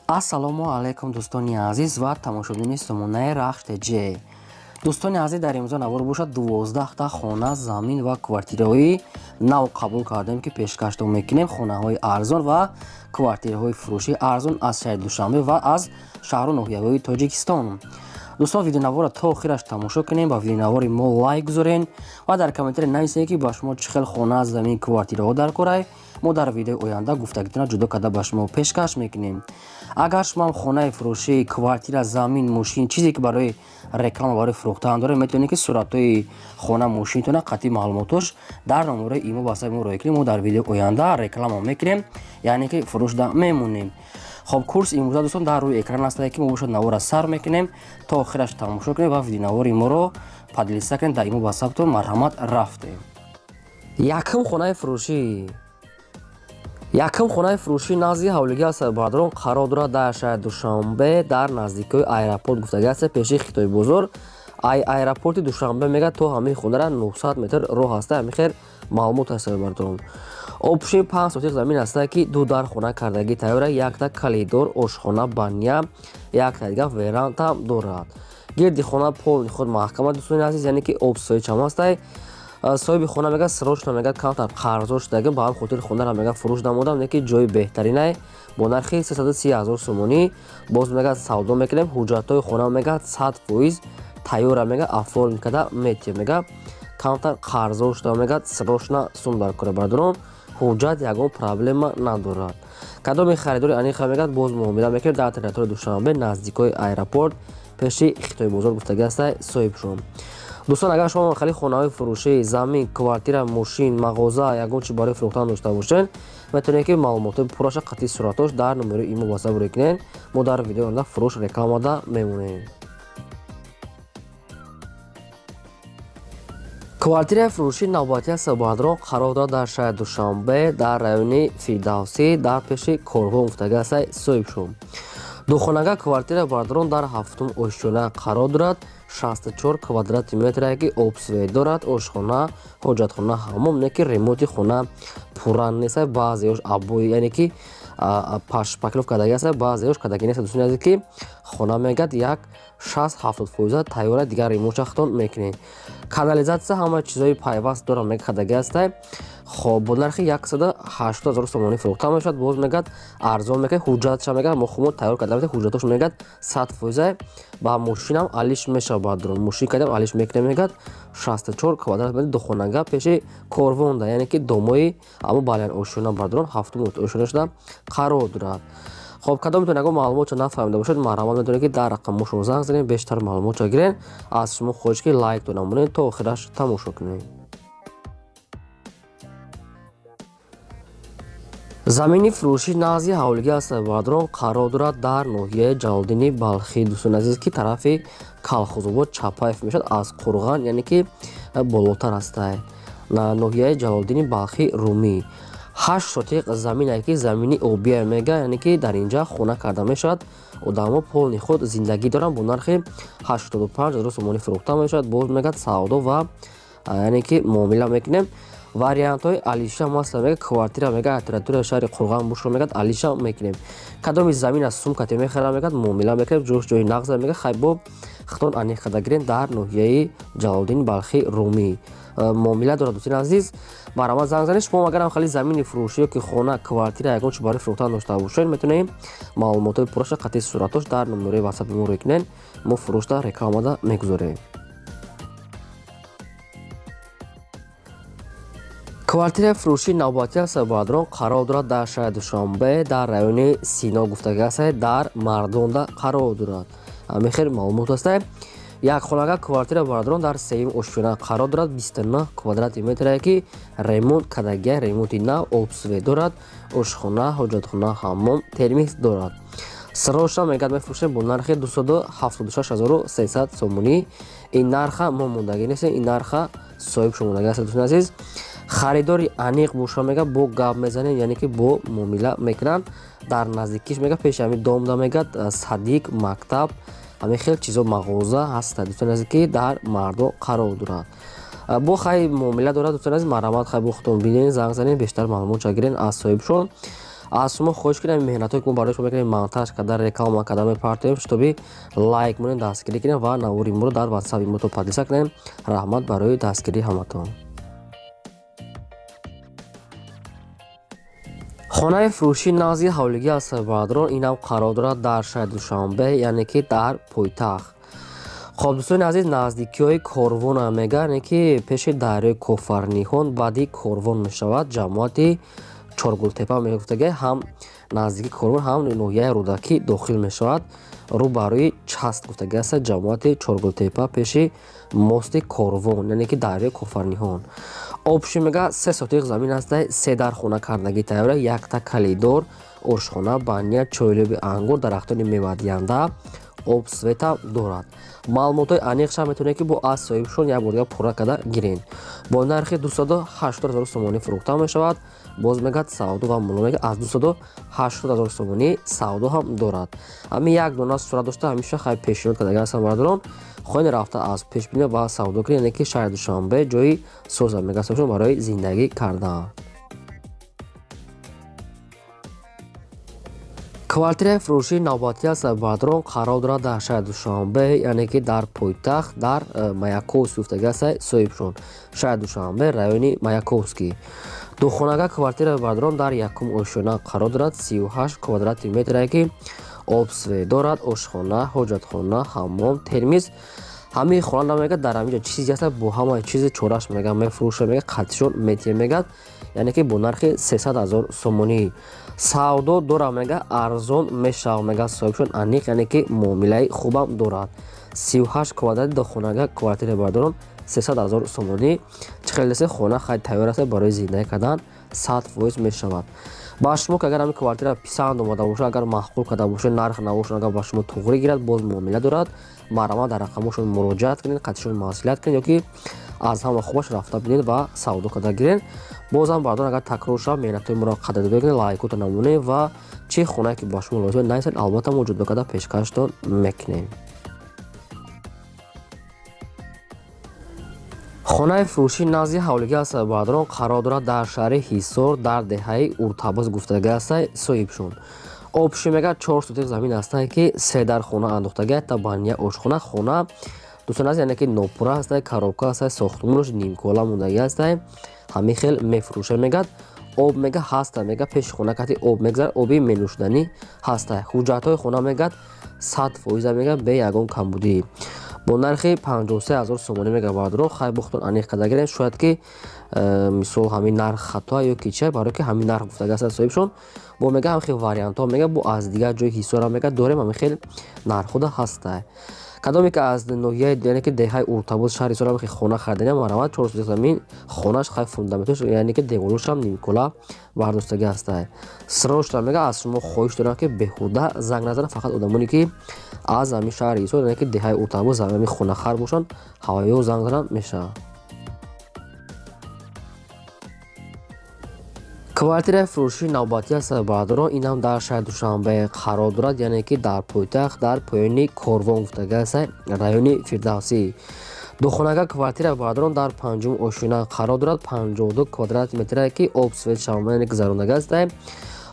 Ассалому алайкум, дӯстони азиз ва тамошобинони сомонаи Рахш ТЖ. Дӯстони азиз, дар имрӯза навор бошад, 12та хона, замин ва квартираҳои нав қабул кардем, ки пешкаштон мекунем. Хонаҳои арзон ва квартираҳои фурӯшии арзон аз шаҳри Душанбе ва аз шаҳру ноҳияҳои Тоҷикистон. Дӯстон, видеонаворро то охираш тамошо кунем, ба видеонавори мо лайк гузорен ва дар комментария нависед, ки ба шумо чӣ хел хона, замин, квартираҳо дар корай. Мо дар видеои оянда гуфтагитона ҷудо карда ба шумо пешкаш мекунем. Агар шумо хонаи фурӯшӣ, квартира, замин, мошин, чизе ки барои реклама, барои фурӯхтан доред, метавонед, ки суратҳои хона, мошинтона қатъи маълумотош дар номерои имо, ватсапи мо роя кунем. Мо дар видеои оянда реклама мекунем, яъне ки фурӯшда мемонем. Хоб, курс имрӯза, дӯстон, дар рӯи экран астае, ки мо бошад навора сар мекунем, то охираш тамошо кунем ва видеонавори моро поделиться кунем дар имо, ватсаптон. Марҳамат, рафтем. Якум хонаи фурӯшӣ. Якум хонаи фурӯшӣ назди ҳавлигӣ аст, бародарон, қарор дорад дар шаҳри Душанбе, дар наздикиҳои аэропорт гуфтагӣ аст, пеши Хитои бозор. Ай аэропорти Душанбе, мега, то ҳамин хонара 900 метр роҳ аста. Ҳамин хел маълумот аст, бародарон. Общий 5 сотих замин аста, ки ду дар хона кардагӣ тайёра, якта коридор, ошхона, баня, якта дига веранда дорад. Гирди хона полный худ маҳкама, дӯстони азиз, яъне ки обсои чам ҳастай. Соҳиби хона мега, срочно, мега, камтар қарздор шудагим, ба ҳам хотири хонара, мега, фурӯш намудам, не ки ҷои беҳтаринай. Бо нархи 330 000 сомонӣ боз, мега, савдо мекунем. Ҳуҷҷатҳои хона, мега, 100% тайёра, мега, оформить карда метиҳем. Мега, камтар қарздор шуда, мега, срочно сум дар кора. Бародарон, ҳуҷҷат ягон проблема надорад. Кадоми харидори аниқа, мегӯяд, боз муомила мекунем. Дар территорияи Душанбе, наздикои аэропорт, пеши Хитои бозор гуфтагӣ ҳастай соҳибшон. Дӯстон, агар шумо хали хонаҳои фурӯшӣ, замин, квартира, мошин, мағоза, ягон чи барои фурӯхтан дошта бошед, метавонед, ки маълумотҳои пурраша қатъи суратош дар номерои имо, ватсап рӯй кунед. Мо дар видеои оянда фурӯш рекламада мемонем. Квартираи фурӯшии навбатӣ аст, бародарон, қарор дорад дар шаҳри Душанбе, дар райони Фирдавсӣ, дар пеши коргоҳ гуфтагӣ ҳастай соҳибшон. Духонага квартира, бародарон, дар ҳафтум ошёна қарор дорад, 64 квадрати метре, ки обсвет дорад, ошхона, ҳоҷатхона, ҳаммом, не ки ремонти хона пурра нест, баъзеош обои, яъне ки шпаклёвка кардагӣ аст, баъзеош кардагӣ нест. Дӯстони азиз, ки хона, мегӯяд, як 60-70 фоиза тайёра, дигар ремонтша худтон мекунед. Канализатсия, ҳама чизҳои пайваст дорам, мега, кардагӣ ҳастай. Хоб, бо нархи 180 000 сомонӣ фурӯхта мешавад. Боз, мегӯяд, арзон мекунед. Ҳуҷҷатша, мегӯяд, мо худмон тайёр карда метавонем. Ҳуҷҷатош, мегӯяд, 100 фоиза. Ба мошинам алиш мешавад, бародарон, мошин кардем, алиш мекунем. Мегӯяд, 64 квадрат метр, духонага, пеши корвонда, яъне ки домои ҳамо баланд ошёна, бародарон, ҳафтум ошёна шуда қарор дорад. Хоб, кадометон ягон маълумотчо нафаҳмида бошед, марҳамат, метавонед, ки дар рақамошон занг занед, бештар маълумотчо гиред. Аз шумо хоҳиш, ки лайк намонед, то охираш тамошо кунед. Замини фурӯшӣ назди ҳавлигӣ аст, бародарон, қарор дорад дар ноҳияи Ҷалолиддини Балхӣ, дӯстони азиз, ки тарафи Калхозобод, Чапаев мешавад, аз Қурған, яъне ки болотар ҳастай, ноҳияи Ҷалолиддини Балхӣ, Румӣ. 8 сотиқ замине, ки замини обия, мега, яъне ки дар инҷа хона карда мешавад, одамо полный худ зиндагӣ доранд. Бо нархи 85 000 сомонӣ фурӯхта мешавад. Боз, мегӯяд, савдо ва, яъне ки муомила мекунем. Вариантҳои алиша масалан, мега, квартира, мега, территорияи шаҳри Қурған бошо, мегӯяд, алиша мекунем. Кадоми замин аз сумкате мехарам, мегӯяд, муомила мекунем, ҷош ҷои нағза, мега. Хай, бо худтон аниқ карда гирем. Дар ноҳияи Ҷалолиддини Балхӣ, Румӣ муомила дорад. Дӯстони азиз, марҳамат, занг занед. Шумо агарам хали замини фурӯшӣ ё ки хона, квартира, ягон чи барои фурӯхтан дошта бошед, метавонем маълумотҳои пурраша қатъи суратош дар номерои ватсапи мо рӯй кунед. Мо фурӯшда рекламада мегузорем. Квартираи фурӯшии навбатӣ аст, бародарон, қарор дорад дар шаҳри Душанбе, дар райони Сино гуфтагӣ ҳастай, дар Мардонда қарор дорад. Ҳамин хел маълумот ҳастай. Як хонага квартира, бародарон, дар сеюм ошёна қарор дорад, 29 квадрати метре, ки ремонт кардагия, ремонти нав, обсвет дорад, ошхона, ҳоҷатхона, ҳаммом, термис дорад. Срочно, мегӯяд, мефурӯшем бо нархи 276 300 сомонӣ. Ин нарха мо мондагӣ нестем, ин нарха соҳибшо мондагӣ аст. Дӯстони азиз, харидори аниқ боша, мега, бо гап мезанем, яъне ки бо муомила мекунанд. Дар наздикиш, мега, пеши ҳамин домда, мегӯяд, садик, мактаб, ҳамин хел чизо, мағоза ҳастад. Дӯстони азиз, ки дар Мардон қарор дорад, бо хай муомила дорад. Дӯстони азиз, марҳамат, хай бо худтон бинед, занг занед, бештар маълумотша гирен аз соҳибшон. Аз шумо хоҳиш кунем, меҳнатҳое ки мо барои шумо мекунем, монтаж карда, реклама карда мепартоем, чтобы лайк монем, дастгирӣ кунем ва навори моро дар ватсапи мо то подписка кунем. Раҳмат барои дастгирии ҳаматон. Хонаи фурӯшӣ назди ҳавлигӣ аст, бародарон, инам қарор дорад дар шаҳри Душанбе, яъне ки дар пойтахт. Хоб, дӯстони азиз, наздикиҳои Корвона мега, яъне ки пеши дарёи Кофарниҳон, баъди Корвон мешавад, ҷамоати Чоргултепа мегуфтага, ҳам наздики Корвон, ҳам ноҳияи Рӯдакӣ дохил мешавад. Рӯ барои част гуфтага аст, ҷамоати Чоргултепа, пеши мости Корвон, яъне ки дарёи Кофарниҳон. Общий мега 3 сотиқ замин аста, се дар хона кардагӣ тайёра, якта калидор, ошхона, баня, чойлӯби ангур, дарахтони мевадиҳанда, об, света дорад. Маълумотҳои аниқша метавонед ки бо аз соҳибшон як бор дигар пурра карда гиред. Бо нархи 280 ҳазор сомонӣ фурӯхта мешавад. Боз мегӯяд, савдо ва муло мега, аз 280 ҳазор сомонӣ савдо ҳам дорад. Ҳамин як дона сурат дошта, ҳамеша хай пешниҳод кардага ҳастам, бародарон. Хоҳед рафта аз пеш бинед ва савдо кунед, яъне ки шаҳри Душанбе ҷои соза мега соҳибшон барои зиндагӣ кардан. Квартираи фурӯшии навбатӣ аст, бародарон, қарор дорад дар шаҳри Душанбе, яъне ки дар пойтахт, дар Маяковский гуфтага аст соҳибшон. Шаҳри Душанбе, райони Маяковский. Духонага квартираи, бародарон, дар якум ошёна қарор дорад, 38 квадрати метре ки об, свет дорад, ошхона, ҳоҷатхона, ҳаммом, термиз. Ҳамин хона намегад, дар ҳамин ҷо чизе аст, бо ҳамаи чизи чораш мега мефурӯша, мега қатишон метия мегад, яъне ки бо нархи 300 ҳазор сомонӣ савдо дора, мега арзон мешава, мега соҳибшон аниқ, яъне ки муомилаи хубам дорад. 38 квадрати дохонага квартира, бародарон, 300 ҳазор сомонӣ. Чӣ хел десе, хона хай тайёр аст барои зиндагӣ кардан, 100% мешавад. Ба шумо ки агар ҳамин квартира писанд омада бошад, агар маъқул карда бошад, нарх набошад, агар ба шумо туғрӣ гирад, боз муомила дорад. Марҳамат, дар рақамҳошон муроҷиат кунед, қатишон маслиҳат кунед, ё ки аз ҳама хубаш рафта бинед ва савдо карда гиред. Бозам, бародарон, агар такрор шавад, меҳнатҳои моро қадрдонӣ кунед, лайкотро намонед ва чӣ хонае ки ба шумо лозим нависед, албатта мо ҷудо карда пешкаштон мекунем. Хонаи фурӯшӣ назди ҳавлигӣ аст, бародарон, қарор дорад дар шаҳри Ҳисор, дар деҳаи Уртабоз гуфтага аст соҳибшон. Общий мега 4 сотиқ замин ҳастанд, ки се дар хона андохтага, якта баня, ошхона. Хона, дӯстон азиз, яъне ки нопурра ҳаста, коробка ҳаста, сохтмонаш нимкола мондагӣ ҳаста. Ҳамин хел мефурӯша, мегӯяд. Об мега ҳаста, мега пеши хона кати об мегзарад, оби менӯшиданӣ ҳаста. Ҳуҷҷатҳои хона мегӯяд 100%, мега бе ягон камбудӣ. Бо нархи 53 ҳазор сомонӣ мега, бародарон. Хай, бухтон аниқ карда гирем, шояд ки мисол ҳамин нарх хато ё ки чи, барое ки ҳамин нарх гуфтага аст соҳибшон. Бо мега ҳамин хел вариантҳо, мега бо аз дигар ҷои Ҳисорам мега дорем, ҳамин хел нархҳода ҳаста. Кадоме ки аз ноҳияи, яъне ки деҳаи Уртабоз, шаҳри Ҳисор ҳам хона хариданям, марҳамат, 4 сотиқ замин, хонаш хай фундаменташ, яъне ки деворошам нимкола бардоштагӣ ҳаста. Срочно мега аз шумо хоҳиш дорам, ки беҳуда занг назанад, фақат одамоне ки аз ҳамин шаҳри Ҳисор, яъне ки деҳаи Уртабоз ҳамин хонахар бошанд, ҳавоё занг зананд мешавад. Квартираи фурӯшии навбатӣ аст, бародарон, инам дар шаҳри Душанбе қарор дорад, яъне ки дар пойтахт, дар поёни Корвон гуфтага аст, райони Фирдавсӣ. Духонага квартира, бародарон, дар панҷум ошёна қарор дорад, 52 квадрат метре ки об, свет, шавма, яъне гузарондага аст.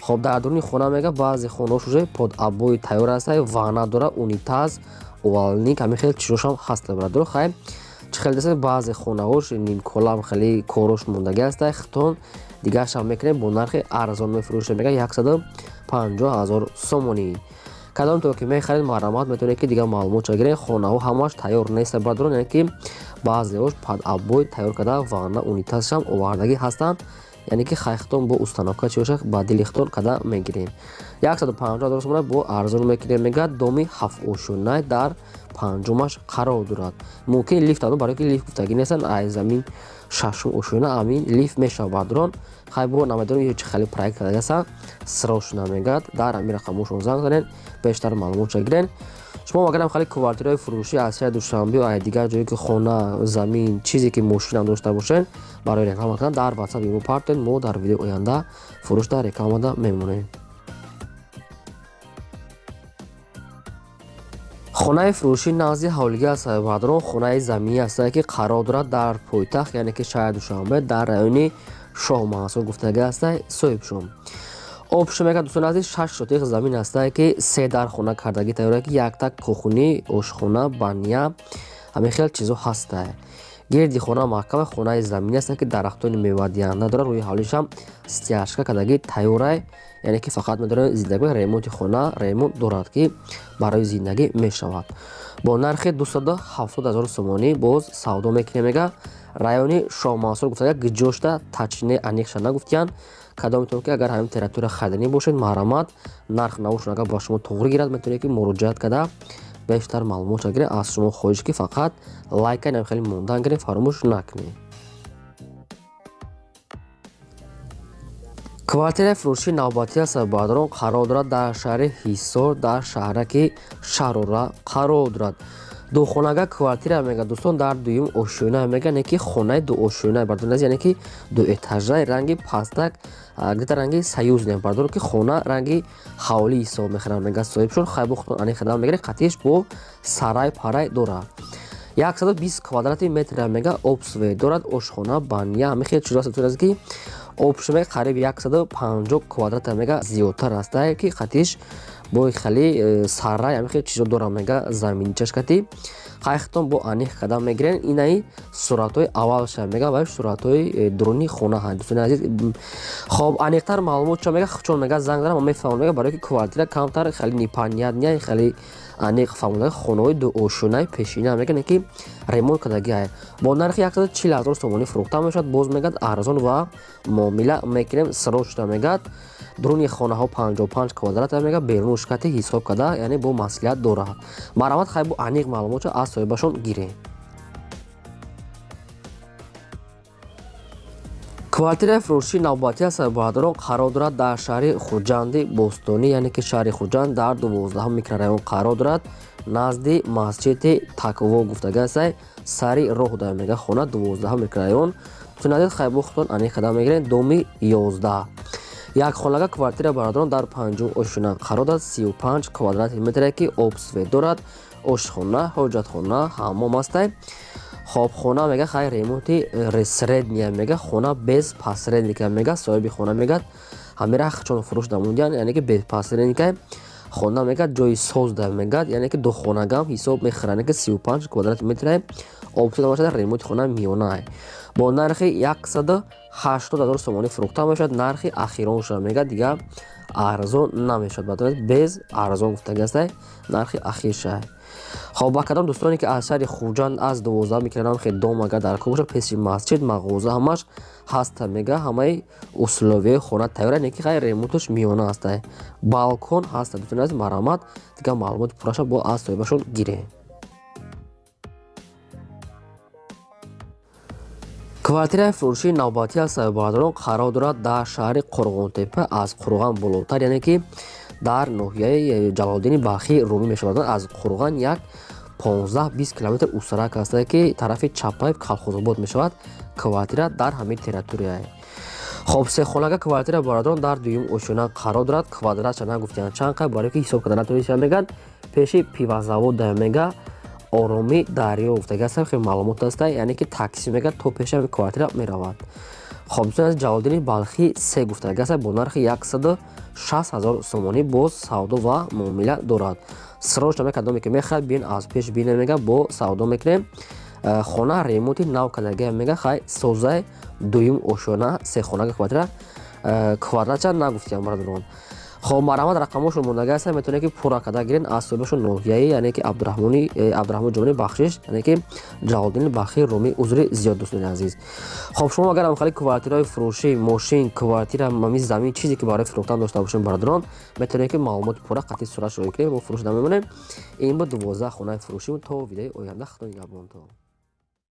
Хоб, дар дуруни хона мега баъзе хонаҳош уже под обои тайёр аст, ванна дорад, унитаз, умывальник, ҳамин хел чизошам ҳаст, бародарон. Хай, чӣ хел десед, баъзе хонаҳош нимколам хеле корош мондагӣ аст, хитон дигаршам мекунем, бо нархи арзон мефурӯшем, мега 150 ҳазор сомонӣ. Кадом то ки мехаред, марҳамат, метавонед ки дигар маълумотша гиред. Хонаҳо ҳамааш тайёр нест, бародарон, яъне ки баъзеҳош под обои тайёр карда, ванна, унитазшам овардагӣ ҳастанд, яъне ки хайхтон бо установка чи бошад, ба дили хитон карда мегирем. 150 ҳазор сомона бо арзон мекунем, мегӯяд. Доми ҳафтошёнай дар панҷумаш қарор дорад. Мумкин лифт, барое ки лифт гуфтагӣ нестанд, аз замин шашум ошёна ҳамин лифт мешавад, бародарон. Хай, бо намедонам чӣ хеле проект кардагастанд. Срочно мегӯяд, дар ҳамин рақамҳошон занг занед, бештар маълумотша гиред. Шумо агарам хеле квартираҳои фурӯшӣ аз шаҳри Душанбе ё аз дигар ҷое ки хона, замин, чизе ки мошинам дошта бошед, барои реклама кардан дар ватсап имо партоед, мо дар видеои оянда фурӯш дар рекламада мемонем. Хонаи фурӯшӣ назди ҳавлигӣ аст, бародарон, хонаи заминӣ аст, ки қарор дорад дар пойтахт, яъне ки шаҳри Душанбе, дар райони Шоҳ Мансур гуфтагӣ аст соҳибшон. Обшо мега дӯстони азиз 6 сотих замин ҳастае ки се дар хона кардагӣ тайёра ки якта кухни, ошхона, баня ҳамин хел чизо ҳастае. Гирди хона маҳкама, хонаи заминӣ ҳастанд ки дарахтони мевадиҳанда дорад, рӯи ҳавлишам стяжка кардагӣ тайёрай, яъне ки фақат медорем зиндагӣ. Ремонти хона ремонт дорад ки барои зиндагӣ мешавад. Бо нархи 270 ҳазор сомонӣ боз савдо мекунем мега. Райони Шоҳмансур гуфтага, гиҷошта точный аниқша нагуфтиянд. Кадомитон ки агар ҳамин территория хариданӣ бошед, марҳамат, нарх навошон агар ба шумо туғри гирад, метавонед ки муроҷиат карда бештар маълумот гиред. Аз шумо хоҳиш ки фақат лайка инам хеле мондан гиред, фаромӯш накунед. Квартираи фурӯшии навбатӣ аст бародарон, қарор дорад дар шаҳри Ҳисор, дар шаҳраки Шарора қарор дорад. Духонага квартира мега дӯстон, дар дуюм ошёна мега, не ки хонаи дуошёна бардор, яъне ки дуэтажаи ранги пастак, где-то ранги союзне бардор, ки хона ранги ҳавлӣ ҳисоб мехӯрад мега соҳибшон. Хайбо худтон ани хидам мегиред, қатиш бо сарай парай дорад. 120 квадрати метр мега, обсве дорад, ошхона, баня ҳамин хел чизо аст ки обшо мега қариб 150 квадрат мега зиёдтар аст, ки қатиш бо хеле сарай ҳамин хел чизо дорад мега заминчаш кати. Хайхтон бо аниқ қадам мегирен. Инаи суратҳои аввалша мега ва суратҳои дуруни хона ҳаст дӯстони азиз. Хоб, аниқтар маълумот чо мега, чон мега занг зарам, мефаҳмам мега, барои ки квартира камтар хеле непонятная, хеле аниқ фаҳмода. Хонаҳои дуошёнаи пешина мега, не ки ремонт кардагиай. Бо нархи 140 ҳазор сомонӣ фурӯхта мешавад. Боз мегӯяд арзон ва муомила мекунем, срочно мегӯяд. Дуруни хонаҳо 55 квадрат мега, берунуш кати ҳисоб карда, яъне бо маслиҳат дорад. Марҳамат, хай бо аниқ маълумотшо аз соҳибашон гирем. Квартираи фурӯшии навбатӣ аст бародарон, қарор дорад дар шаҳри Хуҷанди бостонӣ, яъне ки шаҳри Хуҷанд дар 12 микрорайон қарор дорад, назди масҷиди Такво гуфтагасай, сари роҳ дар мега хона 12 микрорайон. Тунадид хайбо худтон аниқ қадам мегиред, доми 11. Як хонага квартира бародарон дар панҷум ошёна қарор дорад, 35 квадрати метре ки обсвет дорад, ошхона, ҳоҷатхона, ҳаммом ҳастай. Хоб, хона мега хай ремонти средния мега, хона без посредника мега, соҳиби хона мегӯяд ҳамира чон фурӯш намудиян, яъне ки без посредника хона мегӯяд, ҷои соз да мегӯяд, яъне ки духонагам ҳисоб мехӯрад, яъне ки 35 квадрати метре обсвет бошад, ремонти хона миёна. Бо нархи 180 ҳазор сомонӣ фурӯхта мешавад, нархи ахирон шуда мегӯяд, дигар арзон намешавад, баъд без арзон гуфтагиастай, нархи ахир шай. Хоб, ба кадом дӯстоне ки аз шаҳри Хуҷанд аз 12 микрорайон хел дом агар дар кор бошад, пеши масҷид мағоза ҳамаш ҳаста мега, ҳамаи условияи хона тайёра, не ки хай ремонташ миёна ҳастай, балкон ҳаста. Дӯстони азиз, марҳамат, дигар маълумоти пурраша бо аз соҳибашон гирем. Квартираи фурӯшии навбатӣ аст бародарон, қарор дорад дар шаҳри Қурғонтепа, аз Қурған болотар, яъне ки дар ноҳияи Ҷалолиддини Балхӣ румӣ мешавад. Аз Қурған як 15-20 километр усарак аст ки тарафи чапаи Калхозобод мешавад. Квартира дар ҳамин территорияе. Хоб, сехонага квартира бародарон дар дуюм ошёна қарор дорад. Квадратша нагуфтиянд чанд қай, барои ки ҳисоб карда натонистанд мегӯянд. Пеши пивозавод да мега, Ороми дарё гуфтага аст, хеле маълумот аст, яъне ки такси мегӯяд то пеши ҳамин квартира меравад. Хоб, дӯстони азиз, Ҷалолиддини Балхӣ се гуфтага аст, бо нархи 160 ҳазор сомонӣ боз савдо ва муомила дорад. Срочно мекардоме ки мехоҳад биён аз пеш бинем мега, бо савдо мекунем. Хона ремонти нав кардагия мега, хай созай, дуюм ошёна, сехонага квартира, квадратча нагуфтиям бародарон. Хоб, марҳамат, рақамошон мондага аст, метавонед ки пурра карда гирен аз соҳибашон ноҳияи, яъне ки Абдураҳмони Абдураҳмон Ҷомӣ, бахшиш, яъне ки Ҷалолиддини Балхӣ Румӣ, узри зиёд дӯстони азиз. Хоб, шумо агар ҳамхали квартираҳои фурӯшӣ, мошин, квартира, мами замин, чизе ки барои фурӯхтан дошта бошем бародарон, метавонед ки маълумоти пурра қатъи сурат шоӣ кунем, мо фурӯш намемонем. Ин буд 12 хонаи фурӯшӣ. То видеои оянда, худо нигаҳбонтон.